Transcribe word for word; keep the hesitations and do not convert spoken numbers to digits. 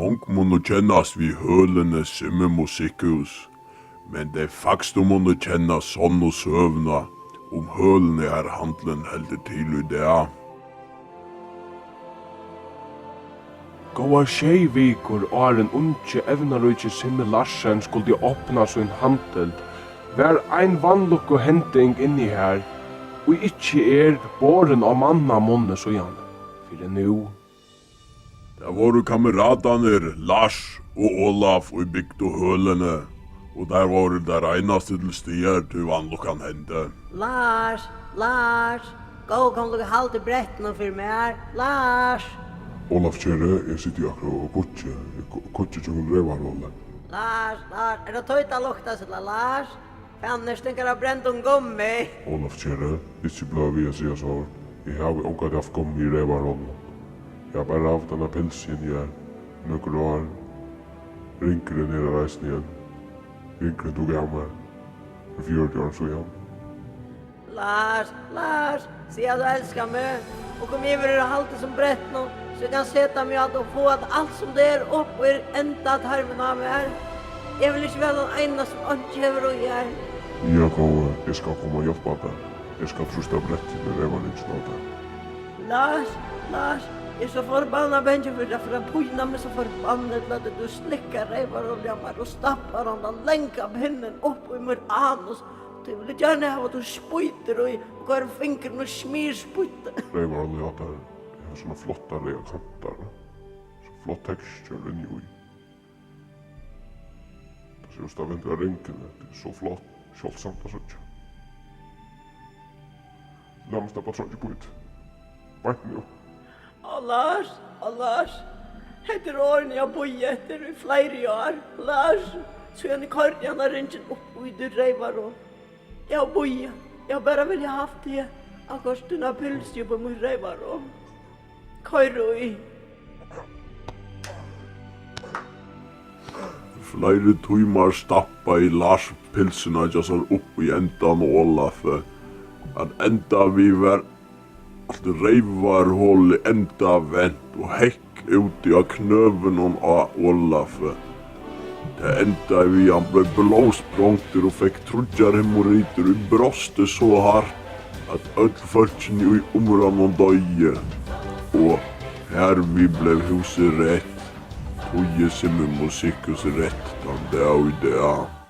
Ong munnu kennast við hølini sum er musikkhús, men tey fægstu munnu kenna sonnu søguna um hølini, har handilin heldur til í dag. Góðar sjey vikur áðrenn ungi evnaríki Simmi Larsen skuldi opna sín handil, var ein vanlukkuhending inni har, ið ikki er borin á manna munni síðan, fyrr enn nú. Tað vóru kameratarnir Lars og Olaf, ið bygdu hølini, og teir vóru teir einastu til staðar, tí vanlukkan hendi. Lars, Lars, góði, kom, lukka, halt í brettinum fyri mær, Lars. Olaf, kæri, eg siti akkurát og kukki, eg ku-, kukki hjá Reyvarhóli. Lars, Lars, er tað tí, tað luktar so illa, Lars? Fanin, her stinkur av brendum gummi. Olaf, kæri, ikki blíva við at siga so. Eg havi ongantíð havt gummi í Reyvarhólinum. Eg havi bara havt eina pylsu inni har nøkur ár. Ringurin er har eisini enn. Ringurin tú gav mær fyri fjøruti árum síðan. Lars, Lars, sig at tú elskar meg, og kom yvir her og halt teg sum brettinum, so eg kann seta meg á tað og fáa alt sum tað er upp í endatarmin á mær. Eg vil ikki vera tann einasti sum einki hevur í her. Ja, góði, eg skal koma og hjálpa tær. Eg skal trýsta brettið við reyvarhólinum á tær. Lars, Lars, eg eri so forbannað bangin fyri tað, fyri at pína meg so forbannað illa, at tú slikkar reyvarhólan á mær og stappar handan langa pinnin upp í mín anus. Tí vil eg gjarna hava, at tú spýtur í, og koyrir fingurin og smyr spýtið. Reyvarhólan á tær hevur sovorðnar flottar reyðar kantar, so flott tekstur inni í. Tað sær út, tað vendir á ringuni, tað er so flott, sjáldsamt at síggja. Lat meg sleppa at tronga upp í tað. Beint nú. Á, Lars, á, Lars, hetta eru orðini, eg havi bíðað eftir í fleiri ár. Lars, síðan eg koyrdi hana ringin upp í teg, reyvarhol. Eg havi bíðað. Eg havi bara viljað havt teg, akkurát, tína pylsu upp í mítt reyvarhol. Koyr í. Fleiri tímar stappaði Lars pylsuna hjá sær upp í endan á Olafi. At enda við var alt reyvarholið endavent og hekk úti á knøunum á Olafi. Tað endaði við, hann bleiv blóðsprongdur og fekk tríggjar hemorritur í brjóstið so hart, at øll fólkini í umráðnum doyðu, og harvið bleiv húsið reytt, tí er Simmi Musikkhús reytt tann dag í dag.